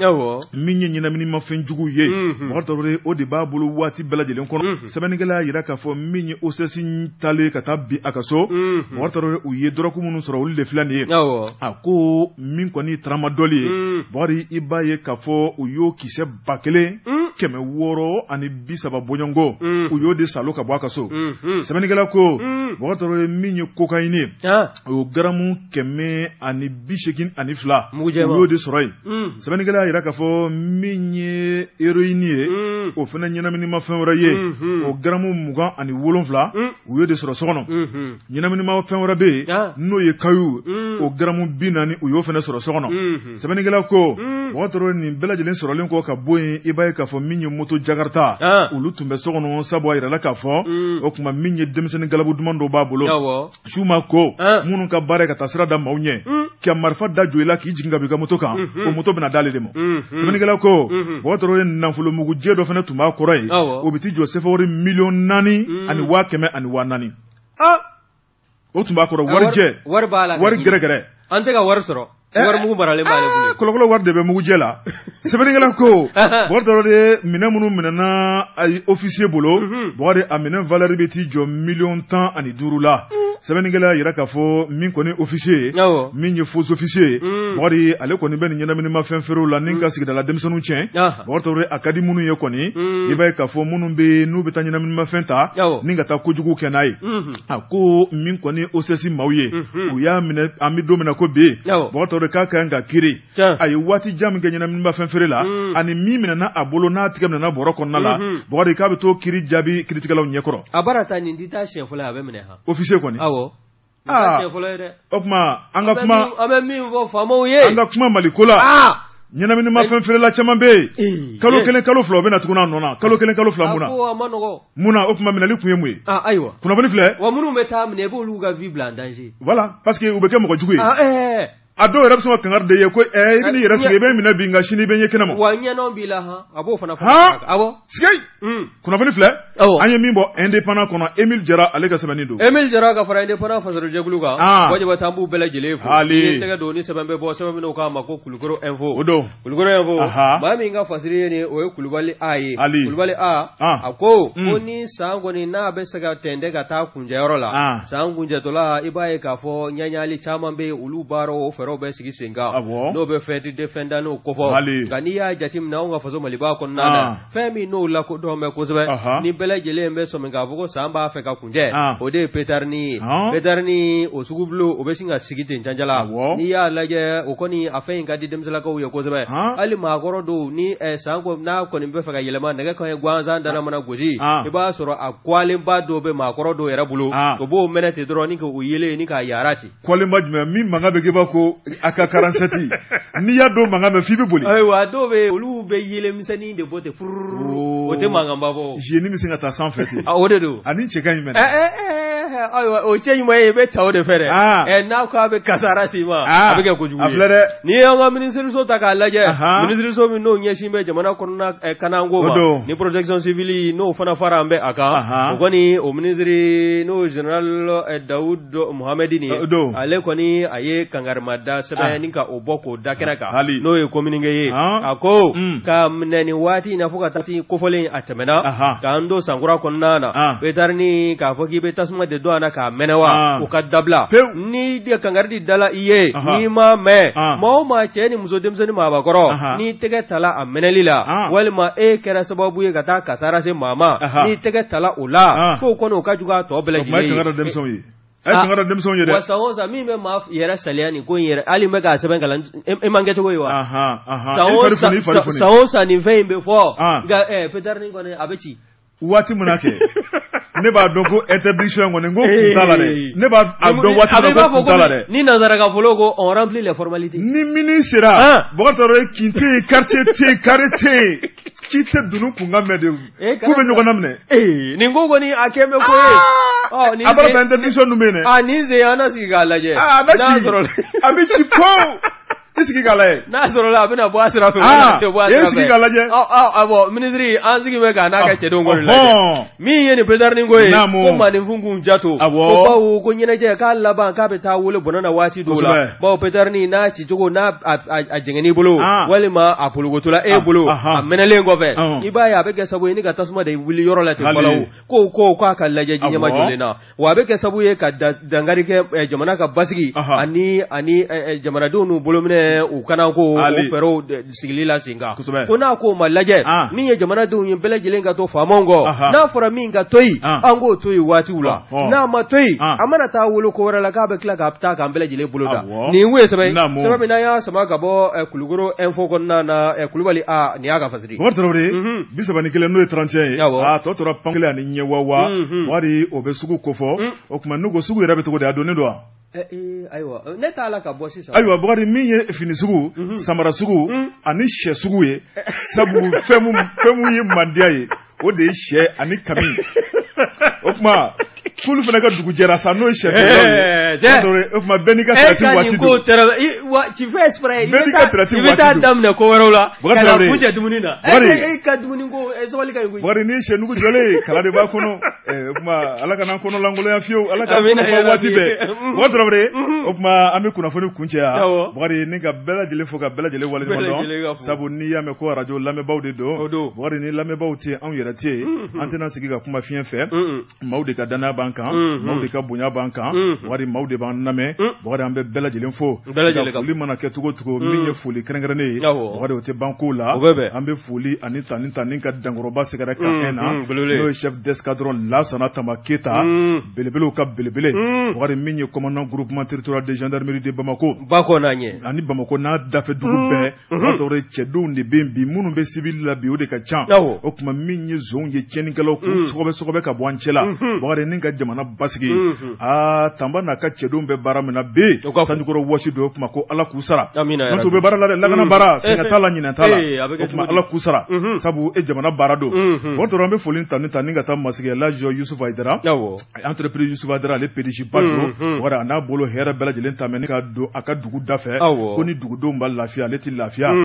Min ye ɲɛnaminimafɛn jugu ye, Bukari Tarawele, o de b'a bolo waati bɛɛ lajɛlen kɔnɔ. Sɛbɛnnikɛla y'a jira k'a fɔ min ye OCS taalen ka taa bin a ka so, Bukari Tarawele, u ye dɔrɔgu minnu sɔrɔ, olu de filɛ nin ye. A ko min kɔni ye tramadol ye, Bukari, i b'a ye k'a fɔ u y'o kisɛ 1630 bɔɲɔgɔnko, u y'o de salo ka bɔ a ka so. Sɛbɛnnikɛla ko, Bukari Tarawele, min ye cocaïne ye, o garamu 182, u y'o de sɔrɔ yen. Sɛbɛnnikɛla y'a jira k'a fɔ min ye héroïne ye, o fana ɲɛnaminimafɛn wɛrɛ ye, o garamu 27, u y'o de sɔrɔ so kɔnɔ. Ɲɛnaminimafɛn wɛrɛ bɛ yen n'o ye kayu, o garamu 40, u y'o fana sɔrɔ so kɔnɔ. Sɛbɛnnikɛla ko, Bukari Tarawele, nin bɛɛ lajɛlen sɔrɔlen kɔ ka bɔ yen, i b'a ye k'a fɔ min ye moto Jakarta, olu tun bɛ so kɔnɔ, sabu a yirala k'a fɔ o tuma min ye denmisɛnnin galabu duman dɔ b'a bolo, su ma ko minnu ka baara ye ka taa sira da maaw ɲɛ, ka marifa da jɔ i la k'i jigin ka bɔ i ka moto kan, o moto bɛna d'ale de ma. Sɛbɛnnikɛla ko, Bukari Tarawele, nafolomugujɛ dɔ fana tun b'a kɔrɔ yen, o bɛ t'i jɔ sefa wari 4,100,000. O tun b'a kɔrɔ, warijɛ, wari b'a la, wari gɛrɛgɛrɛ. An tɛ ka wari sɔrɔ, wari mugu maralen b'ale bolo. Kɔlɔkɔlɔ wari de bɛ mugujɛ la. Sɛbɛnnikɛla ko, Bukari Tarawele, minɛn minnu minɛna officier bolo, Bukari, a minɛn valeur bɛ t'i jɔ 15 miliyɔn la. Sɛbɛnnikɛla y'a jira k'a fɔ min kɔni officier ye, min ye faux officier ye, Bukari, ale kɔni bɛ nin ɲɛnaminimafɛn feerew la ni ka sigidala denmisɛnninw tiɲɛ. Bukari Tarawele, a ka di minnu ye kɔni, i b'a ye k'a fɔ minnu bɛ n'u bɛ taa ɲɛnaminimafɛn ta ni ka taa kojugu kɛ n'a ye. A ko min kɔni OCS maaw ye, u y'a minɛ, an bɛ don min na ko bi, Bukari Tarawele, k'a ka kan ka kiiri. A ye waati jan min kɛ ɲɛnaminimafɛn feere la, ani min minɛna a bolo n'a tigɛ minɛna bɔrɔ kɔnɔna la, Bukari, k'a bɛ t'o kiiri jaabi kiiritigɛlaw ɲɛkɔrɔ. A baara ta nin tɛ taa siɲɛ fɔlɔ ye a bɛ minɛ han. Officier kɔni. Awɔ. Aa, siɲɛ fɔlɔ ye dɛ. O tuma an ka kuma, an bɛ min fɔ faamaw ye, an ka kuma Maliko la. Ɲɛnaminimafɛn feerela caman bɛ yen, kalo 1, kalo 2, o bɛ na tuguni a nɔ na, kalo 1, kalo 2. Mun na? A ko a ma nɔgɔ. Mun na? O tuma minɛli kun ye mun ye? Ayiwa. Kunnafoni filɛ. Wa minnu bɛ taa minɛ, i b'olu ka vie bila en danger. Voilà, parce que u bɛ kɛ mɔgɔ jugu ye. A dɔw yɛrɛ bɛ sɔn ka kangari de ye ko i bɛ n'i yɛrɛ sigi, i bɛ minɛ bi, nka sini i bɛ ɲɛ kɛnɛ ma. Wa ɲɛnɔ b'i la han, a b'o fana fɔ. Awɔ. Sigei. Kunnafoni filɛ. An ye min bɔ Indépendant kɔnɔ, Emile Jara ale ka sɛbɛnni don. Emile Jara ka fara Indépendant fasarojɛkulu kan. Wajiba an b'u bɛɛ lajɛlen fo. Hali. Ni tɛgɛ don ni sɛbɛn bɛ bɔ, sɛbɛn min k'a ma ko Kulukoro Info. O don. Kulukoro Info. Maa min ka fasiri ye nin, o ye Kulubali A ye. Ali. Kulubali A. A ko ko ni san kɔni n'a bɛ se ka tɛntɛn ka taa kuncɛyɔrɔ la. San kuncɛtɔla, i b'a ye k'a fɔ ɲaɲali caman bɛ yen, olu baaraw o fɛɛrɛ fɛɛrɛw bɛ sigi sen kan, n'o bɛ fête de fin d'année kofɔ. Nka n'i y'a jateminɛ anw ka faso Maliba kɔnɔna na, fɛn min n'o lakodɔn bɛ kosɛbɛ, ni bɛɛ lajɛlen bɛ sɔmi k'a fɔ ko san b'a fɛ ka kuncɛ, o de ye pétardini ye. Pétardini o sugubulon o bɛ sin ka sigi ten canjala. N'i y'a lajɛ o kɔni a fɛn in ka di denmisɛnlakaw ye kosɛbɛ. Hali maakɔrɔ dɔw ni san n'a kɔni bɛ fɛ ka yɛlɛma nɛgɛ kanɲɛ gansan dana mana gosi, i b'a sɔrɔ a kwalenba dɔw bɛ maakɔrɔ dɔw yɛrɛ bolo, o b'o mɛnɛ ten dɔrɔn ni k'o yelen ni k'a yara ten. Kwalenba jumɛn min mankan bɛ kɛ i b'a ko AK-47, n'i y'a dɔn mankan mɛn f'i bɛ boli. Ayiwa dɔw bɛ olu bɛ yelen misɛnnin de bɔ ten furururu, o tɛ mankanba bɔ. Jeni bɛ se ka taa sanfɛ ten. O de don. Ani cɛ ka ɲi mɛnɛ. Ayiwa o cɛ ɲuman ye, i bɛ ta o de fɛ dɛ. N'a ko a bɛ kasara s'i ma, a bɛ kɛ kojugu ye. A filɛ dɛ. N'i y'an ka minisiriso ta k'a lajɛ, minisiriso min n'o ɲɛsin bɛ jamana kɔnɔna kananko ma, ni protection civile n'o fana fara an bɛ a kan, o kɔni o minisiri n'o général Daoud Mohamed nin ye, ale kɔni a ye kangarimada sɛbɛn ni ka o bɔ k'o da kɛnɛ kan, n'o ye communiqué ye. A ko ka minɛ nin waati in na fo ka taa kofɔlen a tɛmɛna, k'an don sankura kɔnɔna na, pétardini k'a fɔ k'i bɛ tasuma de don a na k'a mɛnɛ wa, o ka dabila. Ni kangari di dala i ye, n'i ma mɛn, maa o maa cɛ ni muso denmisɛnnin maabakɔrɔ, n'i tɛgɛ tala a mɛnɛli la, walima e kɛra sababu ye ka taa kasara se maa ma, n'i tɛgɛ tala o la, k'o kɔni o ka jugu a tɔ bɛɛ lajɛlen ye. A ye kangari da denmisɛnw ye dɛ. Wa san o san min bɛ maa yɛrɛ saliya nin ko in yɛrɛ, hali n bɛ k'a sɛbɛn kalan, e man kɛcogo ye wa. San o san nin fɛn in bɛ fɔ, nka pétardini kɔni a bɛ ci. Waati min na kɛ, ne b'a dɔn ko interdiction kɔni n ko kun t'a la dɛ. Ne b'a dɔn waati min na ko kun t'a la dɛ. Ni nanzara ka fɔlɔ ko on remplit les formalités. Ni mini sera, Bɔkari Tarawele kin tɛ yen, quartier tɛ yen, carré tɛ yen, k'i tɛ dunun kunkan mɛn de, k'u bɛ ɲɔgɔn laminɛ. Nin ko kɔni a kɛ bɛ ko ye. A b'a fɔ interdiction ninnu bɛ yen dɛ. Nin sen an na sigi k'a lajɛ. A bɛ ci, a bɛ ci ko. I sigi k'a lajɛ. N'a sɔrɔla a bɛna bɔ a sira fɛ, a tɛ bɔ a sira fɛ. I sigi k'a lajɛ. Awɔ minisiri an sigi bɛ k'a n'a ka cɛdenw kɔni lajɛ. Min ye nin pétardini ko ye, ko maaninfin k'u janto. Ko bawo ko ɲɛnajɛ k'a laban k'a bɛ taa wolo bɔnɛ na waati dɔw la. Bawo pétardini n'a cicogo n'a a jɛngɛn'i bolo, walima a polokotola e bolo, a mɛnɛlen kɔfɛ, i b'a ye a bɛ kɛ sababu ye ni ka tasuma de wuli yɔrɔ la ten balawu. Ko k'a ka lajɛ ji ɲɛma jɔlen na, wa a bɛ kɛ sababu ye ka dankari kɛ jamana ka basigi ani jamanadenw n'u bolominɛ u kanako o fɛɛrɛw sigili la sen kan. Ko n'a k'o ma lajɛ, min ye jamanadenw ye bɛɛ lajɛlen ka to faamaw kɔ, n'a fɔra min ka to yen, an k'o to yen waatiw la, n'a ma to yen, a mana taa wolo ko wɛrɛ la k'a bɛ tila ka taa k'an bɛɛ lajɛlen bolo da. Nin kun ye sɛbɛn sɛbɛn min n'an y'a sama ka bɔ Kulukoro info kɔnɔna na, Kulubali a nin y'a ka fasiri. Bɔkari Tarawele, 31 n'o ye 31 ye, a tɔ tora pan kelen ani ɲɛ wa wari o bɛ sugu kofɔ. O tuma n'u ko sugu yɛrɛ bɛ cogo di, a donnen don wa? Ayiwa ne t'a la ka bɔ sisan. Ayiwa Bɔkari, min ye fini sugu, samara sugu ani sɛ sugu ye, sabu fɛn mun ye mandiya ye, o de ye sɛ ani kami. O tuma k'olu fana ka dugu jɛra sa, n'o ye sɛ feerelaw ye. O tuma bɛɛ n'i ka traite waati don. Tu fais exprès. Bɛɛ n'i ka traite waati don. I bɛ taa daminɛ ko wɛrɛw la. Ka na kuncɛ dumuni na. E ka dumuni ko sabali ka ɲi koyi. Bɔkari, ni sɛ nugu jɔlen ye, kala de b'a kɔnɔ. O tuma Ala kana kɔnɔ lankolonya fiyewu, Ala k'an kɔnɔ fa waati bɛɛ. Bɔkari Tarawele, o tuma an bɛ kunnafoni kuncɛ yan. Bɔkari, ni ka bɛɛ lajɛlen fo ka bɛɛ lajɛlen waleɲuman dɔn. Sabu n'i y'a mɛn ko arajo lamɛnbaaw de don. Bɔkari, ni lamɛnbaaw tɛ anw yɛrɛ tɛ yen, an tɛna sigi ka kuma fiɲɛ fɛ. Maaw de ka danaya b'an kan, maaw de ka bonya b'an kan, Bɔkari maaw de b'an lamɛn. Bɔkari, an bɛ bɛɛ lajɛlen fo. Foli mana kɛ cogo cogo, min ye foli kɛrɛnkɛrɛnnen ye, Bɔkari o tɛ ban ko la. An bɛ foli ani tani ka dankɔrɔba sɛgɛrɛ kan na, n'o ye chef d'escadron Lasana Tamba Keyita, belebelew ka belebele. Bɔkari, min ye commandant groupement territorial de gendarmerie de Bamako, ani Bamako n'a dafɛ dugu bɛɛ, Bɔkari cɛdenw de bɛ yen bi minnu bɛ civil la bi, o de ka ca. O tuma min ye zonw ye, tiɲɛnikɛlaw k'u sɔgɔbɛ ka bɔ an cɛ la. Bɔkari, ni ka jamana basigi. Tanba n'a ka cɛdenw bɛ baara min na bi, sanjikɔrɔ wɔsi don. O tuma ko Ala k'u sara. N'o tɛ u bɛ baara la dɛ, lakana baara, sɛgɛn t'a la, ɲinɛ t'a la. O tuma Ala k'u sara, sabu e jamana baara don. Bɔkari, an bɛ foli tani ka taa masakɛ Laji Yusufu Hayidara, entreprise Yusufu Hayidara, ale PDG ba don. Bɔkari, a n'a bolo hɛrɛ bɛɛ lajɛlen ta mɛ ni ka don a ka dugu da fɛ, ko ni dugudenw b'a lafiya, ale tɛ lafiya.